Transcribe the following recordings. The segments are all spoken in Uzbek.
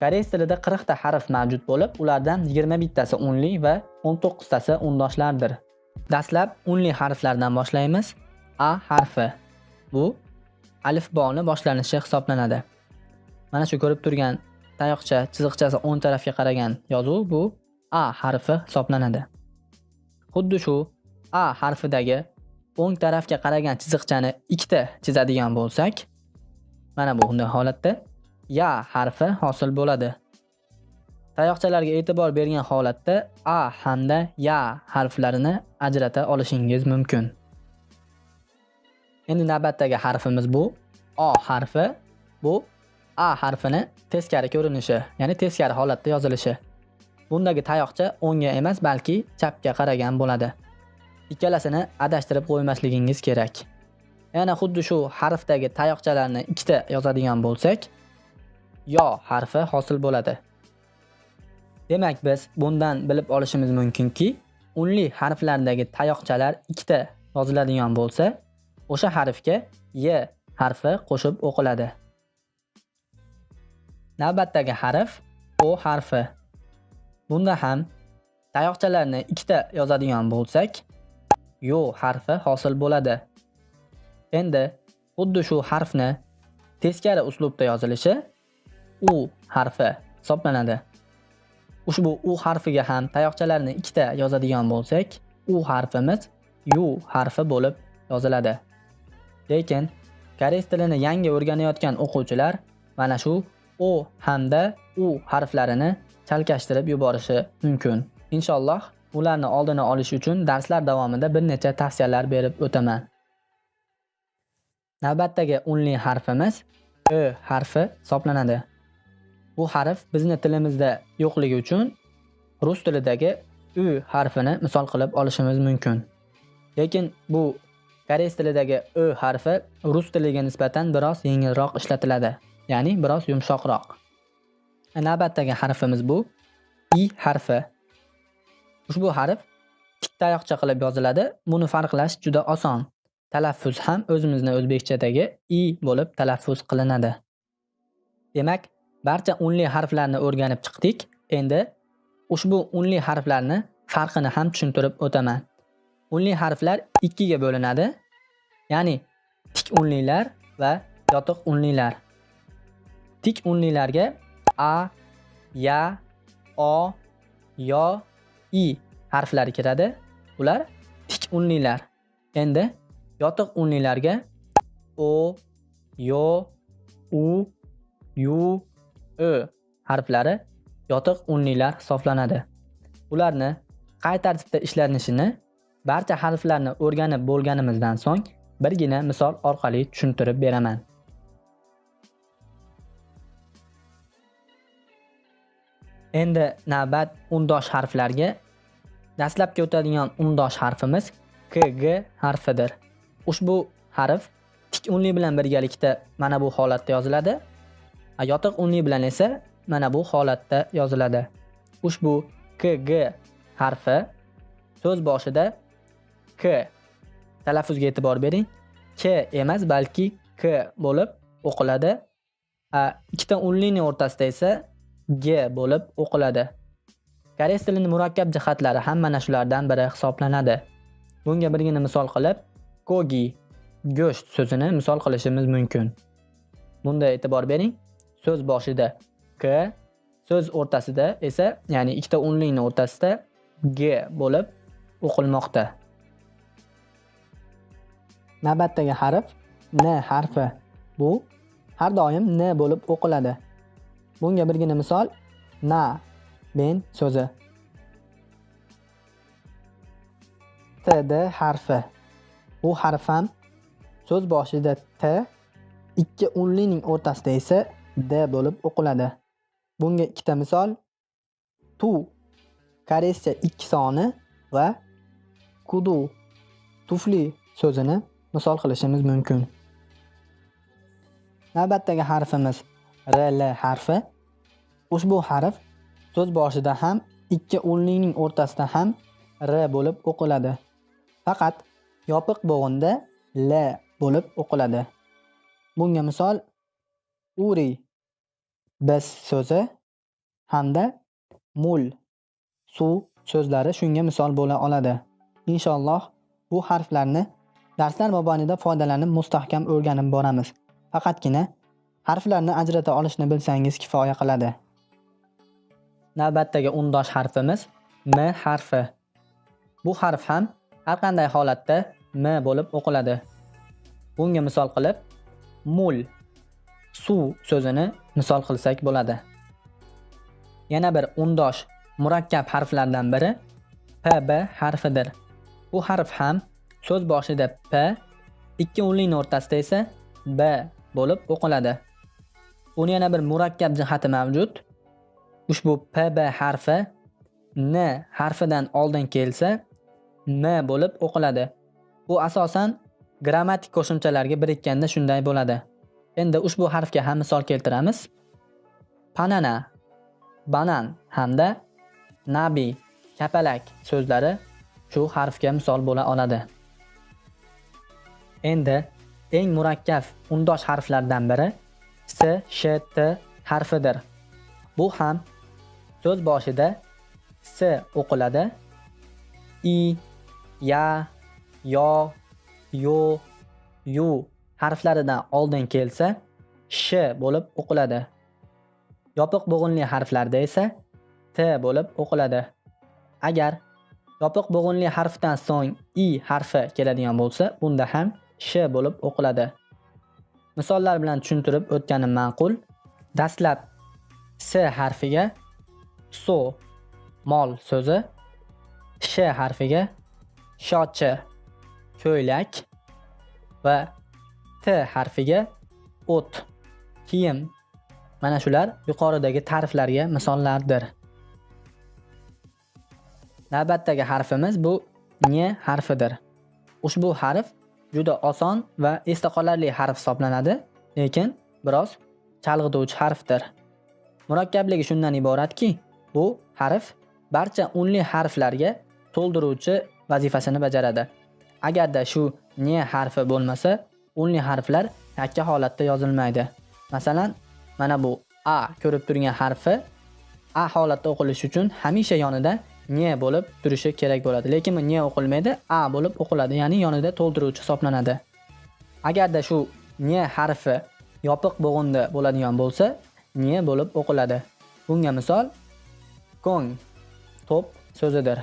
Koreys tilida 40 ta harf mavjud bo'lib, ulardan 21 tasi unli va 19 tasi undoshlardir. Dastlab unli harflardan boshlaymiz. A harfi. Bu alifboni boshlanishi hisoblanadi. Mana shu ko'rib turgan tayoqcha chiziqchasi o'ng tarafga qaragan yozuv bu A harfi hisoblanadi. Xuddi shu A harfidagi o'ng tarafga qaragan chiziqchani ikkita chizadigan bo'lsak, mana bu bunday holatda Ya harfi hosil bo'ladi. Tayoqchalarga e'tibor bergan holatda A hamda Ya harflarini ajrata olishingiz mumkin. Endi navbatdagi harfimiz bu O harfi. Bu A harfini teskari ko'rinishi, ya'ni teskari holatda yozilishi. Bundagi tayoqcha o'ngga emas, balki chapga qaragan bo'ladi. Ikkalasini adashtirib qo'ymasligingiz kerak. Yana xuddi shu harfdagi tayoqchalarni ikkita yozadigan bo'lsak, Yo harfi hosil bo'ladi. Demak, biz bundan bilib olishimiz mumkinki, unli harflardagi tayoqchalar ikkita yoziladigan bo'lsa, o'sha harfga Y harfi qo'shib o'qiladi. Navbatdagi harf O harfi. Bunda ham tayoqchalarni ikkita yozadigan bo'lsak, Yo harfi hosil bo'ladi. Endi xuddi shu harfni teskari uslubda yozilishi U harfi hisoblanadi. Ushbu U harfiga ham tayoqchalarni ikkita yozadigan bo'lsak, U harfimiz Yu harfi bo'lib yoziladi. Lekin koreys tilini yangi o'rganayotgan o'quvchilar mana shu O hamda U harflarini chalkashtirib yuborishi mumkin. Inshaalloh ularni oldini olish uchun darslar davomida bir necha tavsiyalar berib o'taman. Navbatdagi unli harfimiz Ö harfi hisoblanadi. Bu harf bizni tilimizda yo'qligi uchun rus tilidagi U harfini misol qilib olishimiz mumkin. Lekin bu koreys tilidagi Ö harfi rus tiliga nisbatan biroz yengilroq ishlatiladi, ya'ni biroz yumshoqroq. Navbatdagi harfimiz bu I harfi. Ushbu harf tik tayoqcha qilib yoziladi. Buni farqlash juda oson. Talaffuz ham o'zimizni o'zbekchadagi I bo'lib talaffuz qilinadi. Demak, barcha unli harflarni o'rganib chiqdik. Endi ushbu unli harflarni farqini ham tushuntirib o'taman. Unli harflar ikkiga bo'linadi. Ya'ni tik unlilar va yotiq unlilar. Tik unlilarga A, Ya, O, Yo, I harflari kiradi. Ular tik unlilar. Endi yotiq unlilarga O, Yo, U, Yu, Ö harflari yotiq unlilar hisoblanadi. Ularni qay tartibda ishlanishini barcha harflarni o'rganib bo'lganimizdan so'ng birgina misol orqali tushuntirib beraman. Endi navbat undosh harflarga. Dastlabki o'tadigan undosh harfimiz KG harfidir. Ushbu harf tik unli bilan birgalikda mana bu holatda yoziladi. Yotiq unli bilan esa mana bu holatda yoziladi. Ushbu KG harfi so'z boshida K, talaffuzga e'tibor bering, K emas, balki K bo'lib o'qiladi. Ikkita unlining o'rtasida esa G bo'lib o'qiladi. Koreys tilining murakkab jihatlari ham mana shulardan biri hisoblanadi. Bunga birgina misol qilib kogi, go'sht so'zini misol qilishimiz mumkin. Bunda e'tibor bering, so'z boshida K, so'z o'rtasida esa, ya'ni ikkita unlining o'rtasida G bo'lib o'qilmoqda. Navbatdagi harf N harfi. Bu har doim N bo'lib o'qiladi. Bunga birgina misol na, men so'zi. T D harfi. Bu harf ham so'z boshida T, ikki unlining o'rtasida esa D bo'lib o'qiladi. Bunga ikkita misol tu, koreyscha ikki soni va kudu, tufli so'zini misol qilishimiz mumkin. Navbatdagi harfimiz R L harfi. Ushbu harf so'z boshida ham ikki unlining o'rtasida ham R bo'lib o'qiladi. Faqat yopiq bo'g'inda L bo'lib o'qiladi. Bunga misol uri, biz so'zi hamda mul, suv so'zlari shunga misol bo'la oladi. Inshaalloh bu harflarni darslar mobaynida foydalanib mustahkam o'rganib boramiz. Faqatgina harflarni ajrata olishni bilsangiz kifoya qiladi. Navbatdagi undosh harfimiz M harfi. Bu harf ham har qanday holatda M bo'lib o'qiladi. Bunga misol qilib mul, suv so'zini misol qilsak bo'ladi. Yana bir undosh murakkab harflardan biri PB harfidir. Bu harf ham so'z boshida P, ikki unlining o'rtasida esa B bo'lib o'qiladi. Uni yana bir murakkab jihati mavjud. Ushbu PB harfi N harfidan oldin kelsa M bo'lib o'qiladi. Bu asosan grammatik qo'shimchalarga birikkanda shunday bo'ladi. Endi ushbu harfga ham misol keltiramiz. Panana, banan hamda nabi, kapalak so'zlari shu harfga misol bo'la oladi. Endi eng murakkab undosh harflardan biri S, Sh, T harfidir. Bu ham so'z boshida S o'qiladi. I, Ya, Yo, Yo, Yu harflaridan oldin kelsa Sh bo'lib o'qiladi. Yopiq bo'g'inli harflarda esa T bo'lib o'qiladi. Agar yopiq bo'g'inli harfdan so'ng I harfi keladigan bo'lsa, bunda ham Sh bo'lib o'qiladi. Misollar bilan tushuntirib o'tganim ma'qul. Dastlab S harfiga so, mol so'zi, Sh harfiga shochi, ko'ylak va T harfiga o't, kiyim. Mana shular yuqoridagi ta'riflarga misollardir. Navbatdagi harfimiz bu N harfidir. Ushbu harf juda oson va esda qolarli harf hisoblanadi, lekin biroz chalg'ituvchi harfdir. Murakkabligi shundan iboratki, bu harf barcha unli harflarga to'ldiruvchi vazifasini bajaradi. Agarda shu N harfi bo'lmasa, unli harflar yakka holatda yozilmaydi. Masalan, mana bu A ko'rib turgan harfi A holatda o'qilishi uchun hamisha yonida N bo'lib turishi kerak bo'ladi. Lekin bu N o'qilmaydi, A bo'lib o'qiladi, ya'ni yonida to'ldiruvchi hisoblanadi. Agarda shu N harfi yopiq bo'g'inda bo'ladigan bo'lsa, N bo'lib o'qiladi. Bunga misol kong, to'p so'zidir.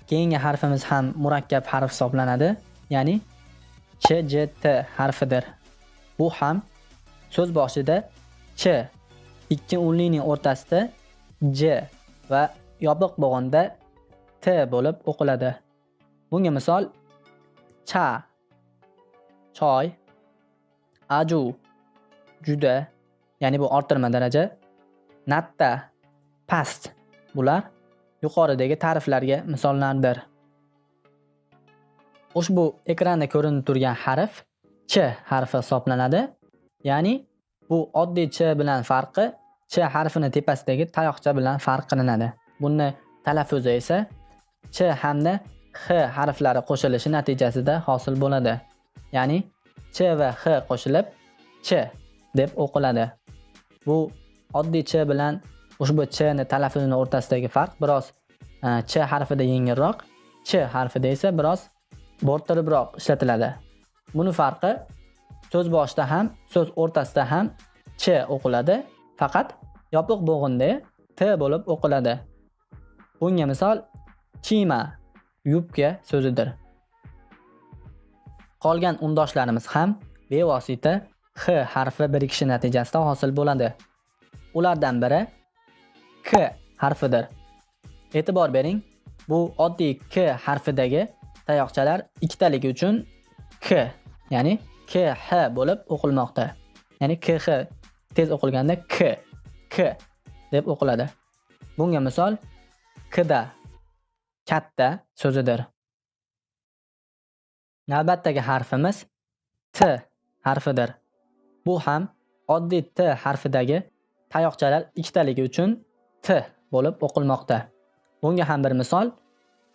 Keyingi harfimiz ham murakkab harf hisoblanadi, ya'ni Ch, J, T harfidir. Bu ham so'z boshida Ch, ikki unlining o'rtasida J va yopiq bo'g'inda T bo'lib o'qiladi. Bunga misol cha, choy, aju, juda, ya'ni bu orttirma daraja, natta, past. Bular yuqoridagi ta'riflarga misollardir. Ushbu ekranda ko'rinib turgan harf Ch harfi hisoblanadi. Ya'ni bu oddiy Ch bilan farqi Ch harfini tepasidagi tayoqcha bilan farq qilinadi. Buni talaffuzi esa Ch hamda X harflari qo'shilishi natijasida hosil bo'ladi. Ya'ni Ch va X qo'shilib Ch deb o'qiladi. Bu oddiy Ch bilan ushbu Ch ni talaffuzini o'rtasidagi farq biroz Ch harfida yengilroq, Ch harfida esa biroz bo'rttiribroq ishlatiladi. Buni farqi so'z boshida ham, so'z o'rtasida ham Ch o'qiladi, faqat yopiq bo'g'inda T bo'lib o'qiladi. Bunga misol chima, yubka so'zidir. Qolgan undoshlarimiz ham bevosita X harfi birikishi natijasida hosil bo'ladi. Ulardan biri K harfidir. E'tibor bering, bu oddiy K harfidagi tayoqchalar ikkitaligi uchun K, ya'ni K H bo'lib o'qilmoqda. Ya'ni K H tez o'qilganda K, K deb o'qiladi. Bunga misol Kda, katta so'zidir. Navbatdagi harfimiz T harfidir. Bu ham oddiy T harfidagi tayoqchalar ikkitaligi uchun T bo'lib o'qilmoqda. Bunga ham bir misol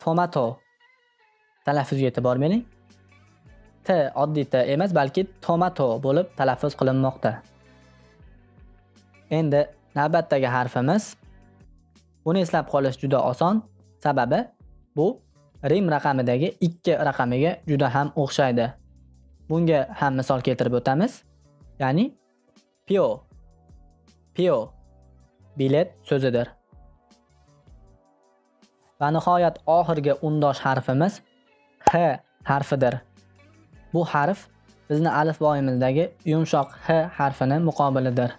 tomato. Talaffuzga e'tibor bering. T oddiy T emas, balki tomato bo'lib talaffuz qilinmoqda. Endi navbatdagi harfimiz. Buni eslab qolish juda oson. Sababi bu Rim raqamidagi 2 raqamiga juda ham o'xshaydi. Bunga ham misol keltirib o'tamiz. Ya'ni pio, pio bilet so'zidir. Va nihoyat oxirgi undosh harfimiz H harfidir. Bu harf bizni alifboyimizdagi yumshoq H harfini muqobilidir.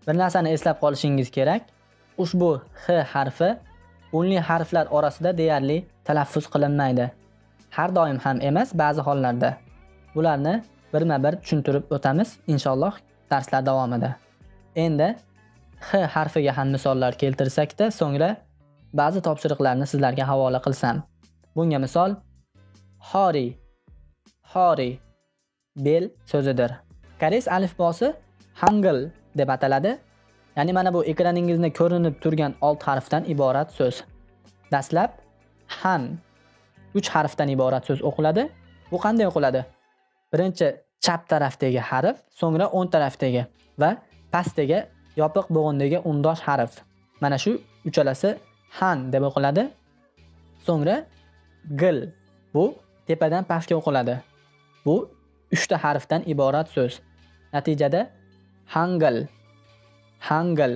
Bir narsani eslab qolishingiz kerak. Ushbu H harfi unli harflar orasida deyarli talaffuz qilinmaydi. Har doim ham emas, ba'zi hollarda. Bularni birma-bir tushuntirib o'tamiz inshaalloh darslar davomida. Endi H harfiga ham misollar keltirsakda, so'ngra ba'zi topshiriqlarni sizlarga havola qilsam. Bunga misol xori, xori bel so'zidir. Koreys alifbosi Hangul deb ataladi. Ya'ni mana bu ekraningizda ko'rinib turgan 6 harfdan iborat so'z. Dastlab han 3 harfdan iborat so'z o'qiladi. Bu qanday o'qiladi? Birinchi chap tarafdagi harf, so'ngra o'ng tarafdagi va pastdagi yopiq bo'g'indagi undosh harf. Mana shu uchalasi han deb o'qiladi. So'ngra gil, bu tepadan pastga o'qiladi. Bu 3 ta harfdan iborat so'z. Natijada hangil, hangil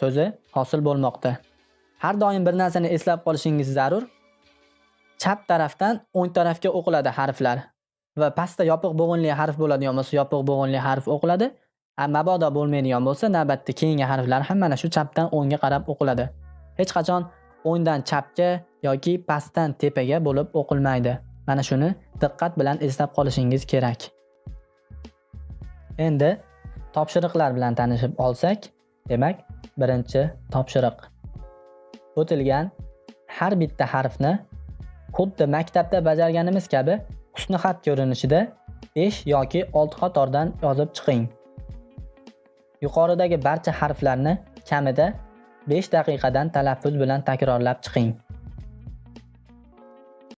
so'zi hosil bo'lmoqda. Har doim bir narsani eslab qolishingiz zarur. Chap tarafdan o'ng tarafga o'qiladi harflar va pastda yopiq bo'g'inli harf bo'ladigan bo'lsa, yopiq bo'g'inli harf o'qiladi. Mabodo bo'lmaydigan bo'lsa, navbatda keyingi harflar ham mana shu chapdan o'ngga qarab o'qiladi. Hech qachon o'ngdan chapga yoki pastdan tepaga bo'lib o'qilmaydi. Mana shuni diqqat bilan eslab qolishingiz kerak. Endi topshiriqlar bilan tanishib olsak, demak, birinchi topshiriq. O'tilgan har bitta harfni xuddi maktabda bajarganimiz kabi husnixat ko'rinishida 5 yoki 6 qatordan yozib chiqing. Yuqoridagi barcha harflarni kamida 5 daqiqadan talaffuz bilan takrorlab chiqing.